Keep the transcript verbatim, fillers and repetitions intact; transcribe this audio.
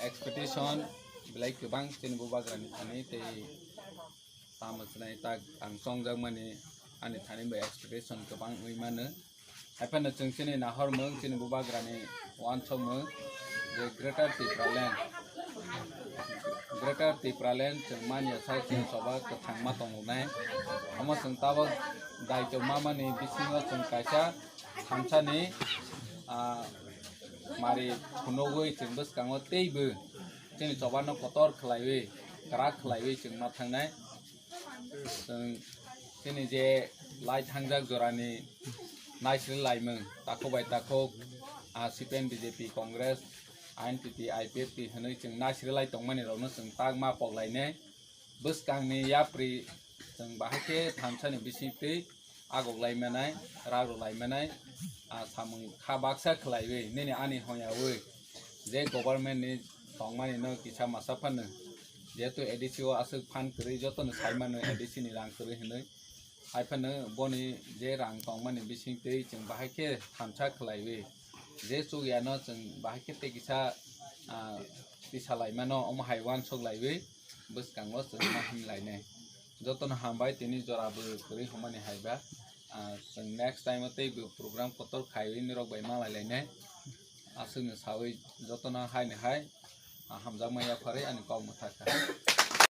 Expectation belai kwbang chini bubagrani thani tei tamo chinai tak ang chongjakmani ani thani bo expectation kwbang wi mano. Haiphano chwng chini nahormung chini bubagrani uansukmung je Greater Tipraland, Greater Tipraland chwng manya sai chini choba kwthang ma tongnai. Omo chwng tabok daitwma mani bisingo chwng kaisa thamsani, ah, mari phunugwi chwng bwskango teibo chini chobano kotor khlaiwi, kwrak khlaiwi chwng ma thangnai. Chwng chini je lai thangjak jorani naisri laimung, takhuk bai takhuk, ah, C P M, B J P, Congress, I N P T, I P F T hwnwi chwng naisri lai tongmani rokno chwng tak ma pok lainai. Bwskangni yapri chwng bahai khe thamsani bisingtwi agok lai manai, rak rw lai manai, ah, samung kha baksa khlaiwi nini ani hwnyawi je government ni tongmani no kisa masa phano, jehetu A D C o aswk phan kwrwi jotono sai mano A D C ni rang kwrwi hwnwi, hai phano boni je rang tongmani bisingtwi chwng bahai khe thamsa khlaiwi je chukya no chwng bahai khe tei kisa, ah, tisa lai mano, omo hai uansuk laiwi bwskango chwng ma him lainai. Jotono hambai tini jora bo kwrwi hwnmani hai ba, ah, chwng next time o tei bo program kotor khaiwi nirok bai ma lai lainai. Aswkno sawi jotono haino hai, ah, hamjakma yapharwi ani kok mwthakha.